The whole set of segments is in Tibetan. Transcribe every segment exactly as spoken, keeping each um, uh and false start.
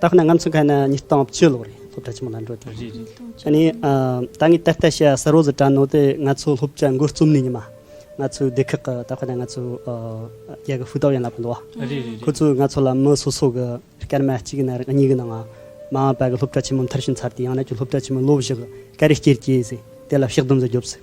ད་ཁོ་ན་ང་ཚོ་ག་ན་ཉིས་སྟོང་བཅུ་ལོ་རེད། སློབ་གྲྭ་ཆེན་མོ་ན་འགྲོ་དེ། རེད་རེད། ཨ་ནི་ཨ་ད་ངས་ད་ལྟ་བཤད་གསལ་བོ་ཟིག་དྲན་ནོ་དེ། ང་ཚོ་སློབ་གྲྭ་འགོ་རྩོམ་ནས་ཉི་མ་ང་ཚོའི་སྡེ་ཁག་གི་ད་ཁོ་ན་ང་ཚོ་ཨ་རྒྱ་གི་ཧྥུའུ་ཏའོ་ཡན་ལགས་པ་འདུག་བ། རེད་རེད་རེད། ཁོ་ཚོས་ང་ཚོ་ལ་མི་སོ་སོ་གི་སྐར་མ་གཅིག་ན་རེ་གཉིས་གི་ནང་མ་འོངས་པ་གི་སློབ་གྲྭ་ཆེན་མོ་མཐར་ཕྱིན་ཚར་དུས་ཡང་ན་ཁྱོད་སློབ་གྲྭ་ཆེན་མོ་ལོ་བཞི་གི་ག་རེ་སྐྱེལ་གྱི་ཟེར། དེ་ལ་ཕྱག་སྡོམ་ཟིག་རྒྱོབ་ཟེར།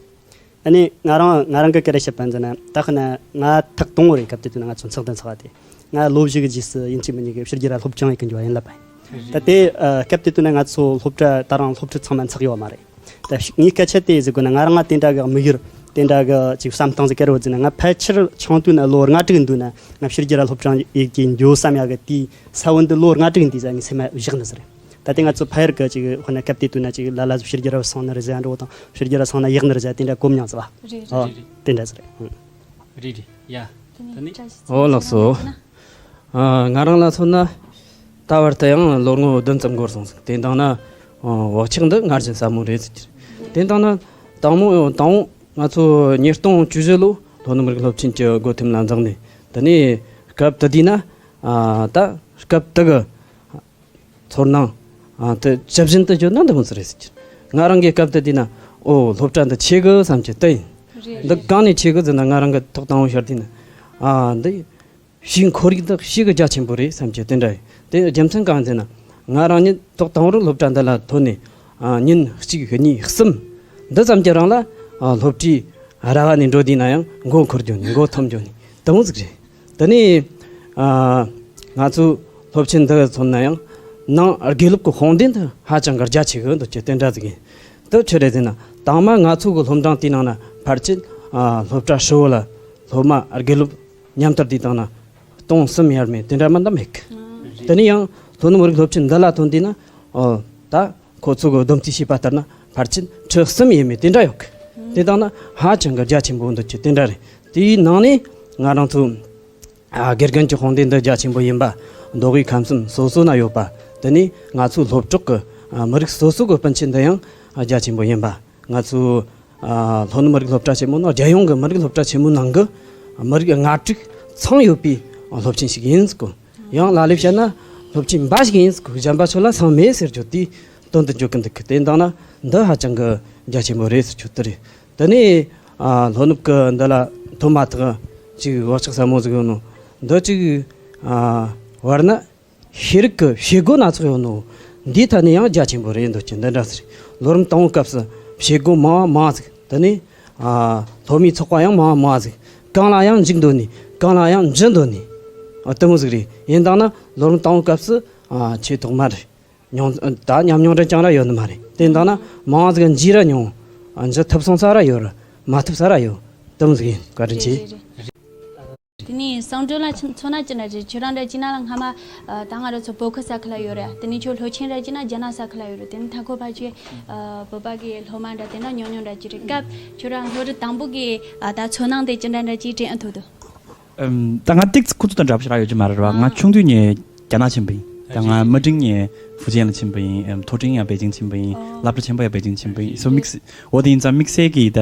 ཨ་ནི་ང་རང་ང་རང་གི་སྐད་ར་བཤད་པ་ཡིན་ན། ད་ཁོ་ན་ང་ཐག་དང་པོ་རེད། སྐབས་དེ་དུས་ན་ང་ཚོ་ཚགས་དང་ཚགས་དེ་ང་ལོ་བཞི་གི་རྗེས་སུ་ཡིན་གཅིག་མིན་གཉིས་གི་ཕྱི་རྒྱལ་ར་སློབ་སྦྱོང་ཡེ་གི་འགྱོ་བ་ཡིན་ལབ་པ་ཡིན། ད་དེ་ཨ་སྐབས་དེ་དུས་ན་ང་ཚོ་སློབ་གྲྭ་ད་རང་སློབ་ཕྲུག་ཚང་མ་ཚགས་ཡོད་མ་རེད། ད་ངའི་སྐད་ཆ་དེ་ཟེར་དགོས་ན། ང་རང་ང་དེ་འདྲ་གི་དམིགས་ཡུལ་དེ་འདྲ་གི་ཅིག་བསམ་སྟངས་ཟིག་ག་རེ་ཡོད་ཟེར་ན། ང་ཕལ་ཆེར་ཆུང་དུས་ན་ལོ་ལྔ་དྲུག་ཡིན་དུས་ན་ང་ཕྱི་རྒྱལ་ར་སློབ་སྦྱོང་ཡེ་གི་འགྱོ་བསམ་ཡག་གི་དེའི་ས་བོན་དེ་ལོ་ལྔ་དྲུག་ཡིན་དུས་ཟ་ངའི་སེམས་མ་བཞག་ནི་ཟེར། ད་ལྟའི་ང་ཚོ་ཕ་ཡུལ་གི་ཅིག་དཔེར་ན་སྐབས་དེ་དུས་ན་ཅིག་ལ་ལ་ཕྱི་རྒྱལ་ར་སོང་ནི་རེད་ཟེར། འགྲོ་དང་ཕྱི་རྒྱལ་ར་སོང་ན་ཡག་ནི་རེད་ཟེར། དེ་འདྲ་གོ་མྱོང་ཟེར་བ། རེད་ཨ་རེད། དེ་འདྲ་ཟེར། ཨང་། རེད་རེད་ཡ། དེ་ནས་ད་ནི་བཀྲ་ཤིས་ཨོ་ལགས་སོ། ཨ་ང་རང་ལ་མཚོན་ན་ད་བར་དུ་ཡང་ལོ་ངོ་བདུན་ཙམ་འགོར་སོང་ཟིག། དེ་དང་ན་ཨ་བག་ཆགས་འདི་སྔར་བཞིན་ཟབ་མོ་རེད་ཟེར་གྱི་རེད། དེ་དང་ན་དང་མོ་དང་པོ་ང་ཚོ་ཉིས་སྟོང་བཅུ་བཞི་ལོ་ལྷོ་ནུབ་མི་རིགས་སློབ་ཆེན་གྱི་སྒོ་ཐེམ་ལ་འཛེགས་ནས། དེ་ནས་སྐབས་དེ་དུས་ན་ཨ་ད་སྐབས་དེ་གི་ཚོར་སྣང་ཨ་དེ་ཇི་བཞིན་དུ་བརྗོད་ན་འདི་མོ་ཟིག་རེད་ཟེར་གྱི། ང་རང་གི་སྐབས་དེ་དུས་ན་ཨོ་སློབ་གྲྭ་འདི་ཆེ་གི་བསམ་གྱི་དེ་ཡིན། རེད་འདི་རེད། གང་ནས་ཆེ་གི་ཟེར་ན། ང་རང་གི་ཐོག་དང་པོ་ཤར་དུས་ན་ཨ་འདི་ཞིག་ཁོར་ཡུག་འདི་ཞིག་གི་རྒྱ་ཆེན་པོ་རེད་བསམ་གྱི་དེ་འདྲ་ཡིན། དེ་རྒྱུ་མཚན་གང་ཟེར་ན། ང་རང་ཉིད་ཐོག་དང་པོར་སློབ་གྲྭ་འདི་ལ་ཐོན་ནས་ཨ་ཉིན་གཅིག་གཉིས་གསུམ་འདི་ཙམ་གྱི་རིང་ལ་ཨ་སློབ་གྲྭའི་ར་བ་ནས་འགྲོ་དུས་ན་ཡང་མགོ་འཁོར་འགྱོ་ནས་མགོ་འཐོམ་འགྱོ་ནས་དེ་མོ་ཟིག་རེད། དེ་ནས་ཨ་ང་ཚོའི་སློབ་ཆེན་འདི་མཚོན་ན་ཡང་ནང་དགེ་སློབ་ཀྱི་དཔུང་སྡེ་འདི་ཧ་ཅང་གི་རྒྱ་ཆེ་གི་འདུག་ཀྱི་དེ་འདྲ་ཟིག་ཡིན། དེ་ཆི་རེད་ཟེར་ན། དང་མ་ང་ཚོ་གི་སློབ་འབྲིང་དེའི་ནང་ན་ཕལ་ཆེར་ཨ་སློབ་གྲྭ་ཧྲིལ་བོ་ལ་སློབ་མ་དགེ་སློབ་མཉམ་དུ་དེའི་སྟེང་ན་སྟོང་གསུམ་ཡར་མེད་དེ་འདྲ་མ་གཏོགས་མེད་གི། དེ་ནས་ཡང་ལྷོ་ནུབ་མི་རིགས་སློབ་ཆེན་འདི་ལ་ཐོན་དུས་ན་ཨོ་ད་ཁོ་ཚོ་གི་བསྡོམས་རྩིས་བྱས་པ་ལྟར་ན་ཕལ་ཆེར་ཁྲི་གསུམ་ཡས་མས་དེ་འདྲ་ཡོད་གི། དེ་དག་ན་ཧ་ཅང་གི་རྒྱ་ཆེན་པོ་འདུག་ཀྱི་དེ་འདྲ་རེད། དེའི་ནང་ནས་ང་རང་ཚོ་ཨ་དགེ་རྒན་གྱི་དཔུང་སྡེ་འདི་རྒྱ་ཆེན་པོ་ཡིན་པ། མདོ་དབུས་ཁམས་གསུམ་སོ་སོ་ན་ཡོད་པ། དེ་ནས་ང་ཚོའི་སློབ་གྲོགས་ཀྱི་ཨ་མི་རིགས་སོ་སོ་གི་སྤུན་མཆེད་འདི་ཡང་རྒྱ་ཆེན་པོ་ཡིན་པ། ང་ཚོའི་ཨ་ལྷོ་ནུབ་མི་རིགས་སློབ་གྲྭ་ཆེན་མོ་ནི་རྒྱལ་ཡོངས་ཀྱི་མི་རིགས་སློབ་གྲྭ་ཆེན་མོའི་ནང་གི་མི་རིགས་ལྔ་དྲུག་ཚང་ཡོད་པའི་སློབ་ཆེན་ཞིག་ཡིན་ཟེར་གོ། ཡང་ལ་ལས་བཤད་ན་སློབ་ཆེན་འབའ་ཞིག་ཡིན་ཟེར་གོ། གཞན་པ་ཚོ་ལ་ཚང་མེད་ཟེར་རྒྱུ་དེའི་དོན་དུ་འཇོག་གི་འདུག་གི། དེ་འདང་ན་འདི་ཧ་ཅང་གི་རྒྱ་ཆེན་པོ་རེད་ཟེར་རྒྱུ་དེ་རེད། དེ་ནས་ཨ་ལྷོ་ནུབ་ཀྱི་འདི་ལ་ཐོན་མ་ཐག་ཅིག་བག་ཆགས་ཟབ་མོ་ཟིག་ཡོད་ནོ་འདི་ཅིག་ཨ་བར་ན། ཤེས་རིག་གི་བྱེད་སྒོ་སྣ་ཚོགས་ཡོད་ནོ། འདིའི་ཐད་ནས་ཡང་རྒྱ་ཆེན་པོ་རེད་འདུག་ཀྱི་འདི་འདྲ་ཟེར། ལོ་རིམ་དང་པོའི་སྐབས་སུ་བྱེད་སྒོ་མང་བ་མང་ཟིག། དེ་ནས་ཨ་སློབ་མའི་ཚོགས་པ་ཡང་མང་བ་མང་ཟིག། གང་ལ་ཡང་འཇུག་འདོད་ནི། གང་ལ་ཡང་འཇུ་འདོད་ནི། ཨ་དེ་མོ་ཟིག་རེད། ཡིན་དང་ན་ལོ་རིམ་དང་པོའི་སྐབས་སུ་ཨ་ཆེས་ཐོག་མར་མྱོང་ད་ཉམས་མྱོང་འདྲ་ཅང་ར་ཡོད་ནི་མ་རེད། དེ་ཡིན་དང་ན་མང་ཟིག་འཇུ་ར་མྱོང་། ཨ་འཇུ་ཐུབ་སོང་ས་ར་ཡོད་ར་མ་ཐུབ་ས་ར་ཡོད། དེ་མོ་ཟིག་ཡིན། བཀའ་དྲིན་ཆེ། རེད་རེད་རེད། དེ་ནས་བསམ་གྲུབ་ལ་མཚོན་ན་ཅི་འདྲ་རེད། ཁྱོད་རང་འདྲ་ཅི་ན་ལ་སྔ་མ་ཨ་ད་ང་རང་ཚོ་བོད་ཁུལ་ས་ཁུལ་ལ་ཡོད་རེད། དེ་ནས་ཁྱོད་ལྷོ་ཆེན་ར་ཅི་ན་རྒྱ་ནག་ས་ཁུལ་ལ་ཡོད་རེད། དེ་ནས་མཐའ་འཁོར་ཕ་ཆོས་ཨ་བོད་པ་གི་སློབ་མ་འདྲ་དེ་འདྲ་ཉུང་ཉུང་འདྲ་ཅི་རེད། སྐབས་ཁྱོད་རང་སློབ་གྲྭ་དང་པོ་གི་ཨ་ད་ཚོར་སྣང་དེ་ཅི་འདྲ་འདྲ་ཅིག་དྲན་ཨེ་ཐུབ་འདུག། ཨམ་ད་ང་ཏིག་ཙི་ཁོ་ཚོ་དང་འདྲ་པོ་ཞིག་རག་ཡོད་ཀྱི་མ་རེད་བ། ང་ཨ་ཆུང་དུས་ནས་རྒྱ་ནག་ཕྱིན་པ་ཡིན། ད་ང་མི་འབྲིང་ནས་ཧྥུ་ཅན་ལ་ཕྱིན་པ་ཡིན། ཨམ་མཐོ་འབྲིང་ཡང་པེ་ཅིང་ཕྱིན་པ་ཡིན། ཨོ། སློབ་གྲྭ་ཆེན་པོ་ཡང་པེ་ཅིང་ཕྱིན་པ་ཡིན། སོ་དམིགས་བསལ་འོ་དེ་ཡིན་ཙང་དམིགས་བསལ་གྱི་ད་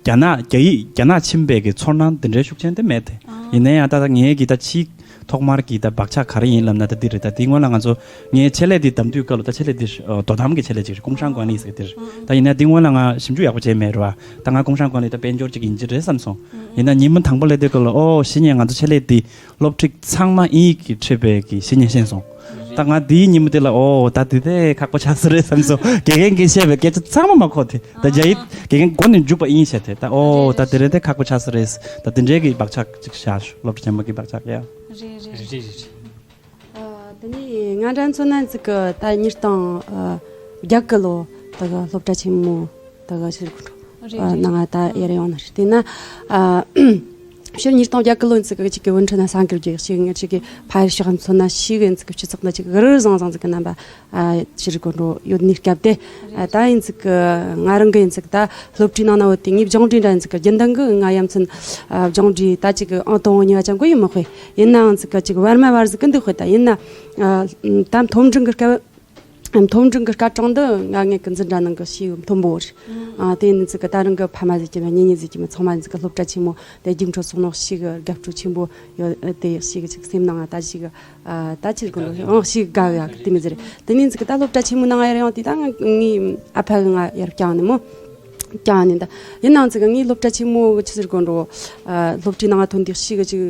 རྒྱ་ནག་རྒྱ་ཡིག་རྒྱ་ནག་ཕྱིན་པའི་གི་ཚོར་སྣང་དེ་འདྲའི་ཤུགས་ཆེན་དེ་མེད་དེ། ཨ། ཡིན་ན་ཡང་ད་ད་ངའི་གི་ད་ཕྱིའི་ཐོག་མར་གྱི་ད་བག་ཆགས་ག་རེ་ཡིན་ལབ་ན་ད་འདི་རེད། ད་དེའི་སྔོན་ལ་ང་ཚོ་ངའི་ཆེད་ལས་དེ་བདམས་དུས་སྐབས་ལ། ད་ཆེད་ལས་དེ་ཨ་དོ་དམ་གྱི་ཆེད་ལས་ཅིག་རེད། ཀུང་ཧྲང་ཀུང་ལི་ཟེར་དེ་རེད། ད་ཡིན་ན་དེའི་སྔོན་ལ་ང་ཞིབ་འཇུག་ཡག་པོ་བྱས་མེད་རེད་བ། ད་ང་ཀུང་ཧྲང་ཀུང་ལི་ད་དཔལ་འབྱོར་ཅིག་ཡིན་གྱི་རེད་བསམ་སོང་། ཡིན་ན་ཉིན་མོ་དང་པོ་སླེབས་དུས་སྐབས་ལ་ཨོ་གཞི་ནས་ང་ཚོ་ཆེད་ལས་དེ་སློབ་ཕྲུག་ཚང་མ་དབྱིན་ཡིག་གིས་ཁྲིད་པའི་གི་གཞི་ནས་ཤེས་སོང་། ད་ང་དེའི་ཉིན་མོ་དེ་ལ་ཨོ་ད་དེ་དེ་ཁག་པོ་ཆགས་ས་རེད་བསམ་སོང་། དགེ་རྒན་གྱིས་བཤད་པའི་སྐད་ཆ་ཚང་མ་མ་གོ་དེ། ད་རྒྱ་ཡིག་དགེ་རྒན་མགོ་ནས་མཇུག་པ་དབྱིན་ཡིག་བཤད་དེ། ད་ཨོ་ད་དེ་རེད་དེ་ཁག་པོ་ཆགས་ས་རེད། ད་དེ་འདྲའི་གི་བག་ཆགས་ཅིག་བཞག་སློབ་གྲྭ་ཆེན་མོ་གི་བག་ཆགས་ཡ། རེད་རེད་རེད། རེད་རེད། ཨ་དེ་ནས་ང་འདྲ་མཚོན་ན་ཅིག་གི་ད་ཉིས་སྟོང་ཨ་བརྒྱད་གི་ལོ་ད་གི་སློབ་གྲྭ་ཆེན་མོ་ད་གི་ཕྱིར་གོ་འགྲོ། རེད་ཨ་རེད། ནང་ད་ཡར་ཡོང་ནི་རེད། དེ་ན་ཨ་ཕྱིར་ཉིས་སྟོང་བརྒྱད་གི་ལོ་ཅིག་གི་ཅིག་གི་ཝུན་ཁྲི་ན་ས་འགུལ་རྒྱག་ཅིག་ངེད་ཅིག་གི་ཕ་ཡུལ་ཕྱོགས་མཚོན་ན་ཤི་གི་ཅིག་གི་སྤྱི་ཚོགས་ན་ཅིག་རི་རི་ཟང་ཟང་ཅིག་གི་རྣམ་པ་ཨ་ཕྱིར་གོ་འགྲོ་ཡོད་ནི་སྐབས་དེ། ཨ་ད་ཡིན་ཅིག་གི་ང་རང་གི་ཡིན་ཅིག་ད་སློབ་གྲྭའི་ནང་ན་བུད་དེ་ངའི་སྦྱོང་འབྲས་འདྲ་ཡིན་ཅིག་གི་རྒྱུན་ལྡན་གི་ང་ཡ་མཚན་ཨ་སྦྱོང་འབྲས་ད་ཅིག་གི་ཨང་དང་པོ་གཉིས་པ་ཅང་གོ་ཡི་མི་དཔེ། ཡིན་ནའང་ཅིག་གི་ཅིག་བར་མ་བར་ཟིག་གི་འདུག་དཔེ། ད་ཡིན་ན་ཨ་ད་མཐོ་འབྲིང་གི་སྐབས་ མཐོ་འབྲིང་གི་སྐར་གྲངས་འདི་ང་ངེད་ཀྱི་འཛིན་གྲྭ་ནང་གི་ཞེ་གི་མཐོན་པོ་རེད། ཨ་དེ་ནི་ཚིག་གི་ད་རང་གི་ཕ་མ་ཟིག་གི་མ་གཉེན་ཉེ་ཟིག་གི་མ་ཚང་མ་ནི་ཚིག་གི་སློབ་གྲྭ་ཆེན་མོ་དེ་རྒྱུགས་འཕྲོད་སོང་ནོ་ཞེ་གི་དགའ་སྤྲོ་ཆེན་པོ་ཡོད། དེ་ཞེ་གི་ཅིག་སེམས་ནང་ད་ཞེ་གི་ཨ་ད་ཅི་ཟེར་དགོས་འདུག་ཨང་ཞེ་གི་དགའ་གི་ཡ་གི་དེ་མི་ཟེར། དེ་ནི་ཚིག་གི་ད་སློབ་གྲྭ་ཆེན་མོ་ནང་ཡར་ཡོང་དུས་ད་ང་ངའི་ཨ་ཕ་གི་ང་ཡར་བསྐྱངས་ནི་མོ། ཀྱང་ནི་ད་ཡིན་ནའང་ཚིག་གི་ངའི་སློབ་གྲྭ་ཆེན་མོ་གི་ཆི་ཟེར་དགོས་འགྲོ། ཨ་སློབ་གྲྭའི་ནང་ཐོན་དུས་ཞེ་གི་ཅིག་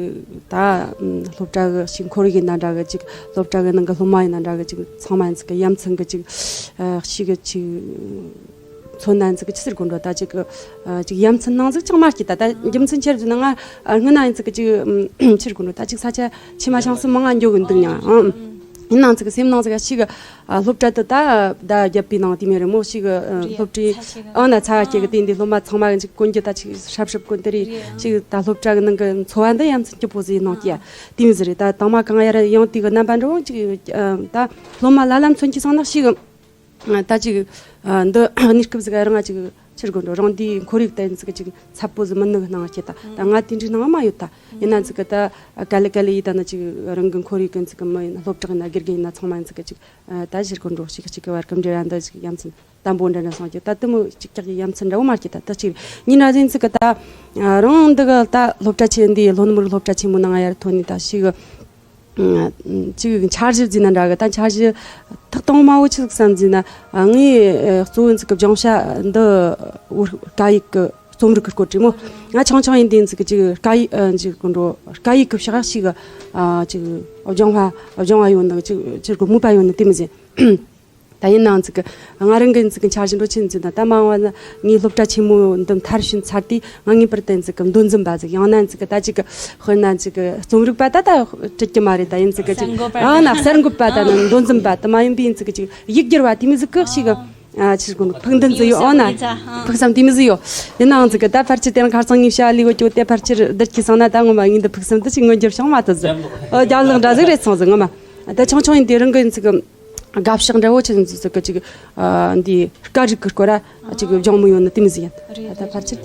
ད་ཨམ་སློབ་གྲྭ་གི་ཞིག་ཁོར་ཡུག་ཡིན་ན་འདྲ་གི་ཅིག་སློབ་གྲྭ་གི་ནང་གི་སློབ་མ་ཡིན་ན་འདྲ་གི་ཅིག་ཚང་མ་ཡིན་ཚིག་གི་ཡ་མཚན་གི་ཅིག་ཨ་ཞེ་གི་ཅིག་མཚོན་ན་ཡིན་ཚིག་གི་ཆི་ཟེར་དགོས་འགྲོ། ད་ཅིག་གི་ཨ་ཅིག་ཡ་མཚན་ནང་ཟིག་ཅང་མ་སྐྱེས། ད་ད་རྒྱུ་མཚན་ཆི་ཟེར་ན་ང་ཨ་སྔོན་ན་ཡིན་ཚིག་གི་ཅིག་ཨམ་ཆི་ཟེར་དགོས་འགྲོ། ད་ཅིག་ས་ཆ་ཆེ་མ་ཆུང་གསུམ་མང་ང་འགྱོ་གི་འདུག་མྱང་ཨང་། ཡིན་ནའང་ཚིག་གི་སེམས་ནང་ཚིག་གི་ཞེ་གི་ཨ་སློབ་གྲྭ་དུ་ད་ད་རྒྱབ་པའི་ནང་དེ་མེད་རེད་མོ། ཞེ་གི་ཨ་རེད། སློབ་གྲྭའི་ཚ་ཞིག་ཨང་ན་ཚ་བ་སྐྱེ་གི་དེ་འདི་སློབ་མ་ཚང་མ་གི་ཅིག་གོན་རྒྱུ་ད་ཅིག་ཧྲབ་ཧྲབ་གོན་དེ་རེད། རེད། ཞེ་གི་ད་སློབ་གྲྭ་གི་ནང་གི་འཚོ་བ་འདི་ཡ་མཚན་སྐྱིད་པོ་ཟིག་ཡིན་ནོ་ཀྱི། དེ་མི་ཟིག་རེད། ད་དང་མ་གང་ཡར་ཡོང་དུས་གི་རྣམ་པ་འདྲ་བོ་ཅིག་ཨ་ད་སློབ་མ་ལ་ལ་མཚོན་གྱི་སོང་ན་ཞེ་གི་ཨ་ད་ཅིག་ཨ་འདི་གནས་སྐབས་ཟིག་རང་ང་ཅིག་ཆི་ཟེར་དགོས་འགྲོ། རང་འདིའི་ཁོར་ཡུག་དེ་ཚིག་གི་ཅིག་འཚབ་པོ་ཟིག་མིན་ནི་གི་སྣང་བ་སྐྱེས། ད་ད་ང་དེ་འདྲའི་སྣང་བ་མ་ཡོད། ད་ཡིན་ན་ཚིག་གི་ད་ག་ལེ་ག་ལེ་ཡིས་ད་ནི་ཅིག་རང་གི་ཁོར་ཡུག་གི་ཚིག་གི་མི་ཡིན་ན་སློབ་གྲོགས་ཡིན་ན་དགེ་རྒན་ཡིན་ན་ཚང་མ་ཡིན་ཚིག་གི་ཅིག་ཨ་ད་ཟེར་དགོས་འགྲོ། ཞིག་གཅིག་གི་བར་གྱི་འབྲེལ་བ་འདི་ཞིག་ཡ་མཚན་དམ་པོ་འདྲ་འདྲ་སོང་རྒྱུ། ད་དེ་མོ་ཅིག་ཀྱག་གི་ཡ་མཚན་འདྲ་བོ་མ་སྐྱེས། ད་ད་ཅིག་ཉིན་ར་ཟིན་ཚིག་གི་ད་ཨ་རང་འདི་གི་ད་སློབ་གྲྭ་ཆེ་འདི་ལྷོ་ནུབ་རི་སློབ་གྲྭ་ཆེན་མོ་ནང་ཡར་ཐོན་ནི་ད་ཞིག་ཨ་ཅིག་འཆར་གཞི་བརྩིས་ན་འདྲ་གི། ད་འཆར་གཞི་ཐག་དང་མ་བོ་ཆི་ཟིག་བསམ་བརྩིས་ན། ཨ་ངས་ཨ་གཙོ་བོ་ཚིག་གི་སྦྱོང་བྱ་འདི་བོད་སྐད་ཡིག་གི་རྩོམ་རིག་གི་སྐོར་བྲིས་མོ། ང་ཆུང་ཆུང་ཡིན་དུས་ཚིག་གི་ཅིག་སྐད་ཡིག་ཨ་ཅིག་གི་འགྲོ་སྐད་ཡིག་གི་ཕྱོགས་ཤིག་ཨ་ཅིག་སྦྱོང་བ་སྦྱོང་བ་ཡོད་ནི་ཅིག་ཅིག་གི་མོས་པ་ཡོད་ནི་དེ་མི་ཟིན། ད་ཡིན་ནའང་ཚིག་གི་ང་རང་གི་ཚིག་གི་འཆར་གཞི་འགྲོ་ཆེན་ཚིག་ན་ད་མ་འོངས་པ་ན་ངའི་སློབ་གྲྭ་ཆེན་མོ་འདི་མཐར་ཕྱིན་ཚར་དུས་ང་ངེས་པར་དུ་ཚིག་གི་མདོ་འཛིན་པ་ཟིག་ཡང་ན་ཚིག་གི་ད་ཅིག་གི་དཔེར་ན་ཚིག་གི་རྩོམ་རིག་པ་ད་ད་འགྲིག་གི་མ་རེད། ད་ཡིན་ཚིག་གི་ཅིག་གསར་འགོད་པ་ཨ་ན་གསར་འགོད་པ་ད་ན་མདོ་འཛིན་པ་དུ་མ་ཡིན་པའི་ཚིག་གི་ཅིག་ཡིག་སྒྱུར་བ་དེ་མི་ཟིག་གི་ཞིག་གི་ཨ་ཅིག་གོ་ཕུགས་འདུན་ཟིག་ཡོད། ཨོ་ན་ཕུགས་བསམ་དེ་མི་ཟིག་ཡོད། ཡིན་ནའང་ཚིག་གི་ད་ཕལ་ཆེར་དེ་རིང་ཁ་སང་ངའི་བྱ་བ་ལས་གོ་ཅོ་དེ་ཕལ་ཆེར་བསྡུར་གྱིས་སོང་ན་ད་ངོ་མ་ངའི་འདི་ཕུགས་བསམ་དུ་ཅིག་མངོན་འགྱུར་བྱུང་མ་ཐུབ་ཟིག་ཨོ་རྒྱབ་ལོག་འདྲ་ཟིག་རེད་སོང་ཟིག་ངོ་མ། ད་ཆུང་ཆུང་ཡིན་དུས་རང་གི་ཚིག་གི་དགའ་ཕྱོགས་འདྲ་བོ་ཆི་ཟིག་ཟིག་གི་ཅིག་ཨ་འདི་སྐད་རིགས་ཀྱི་སྐོར་ཨ་ཅིག་སྦྱོང་མི་ཡོང་ནི་དེ་མི་ཟིག་ཡིན། རེད། ད་ཕལ་ཆེར་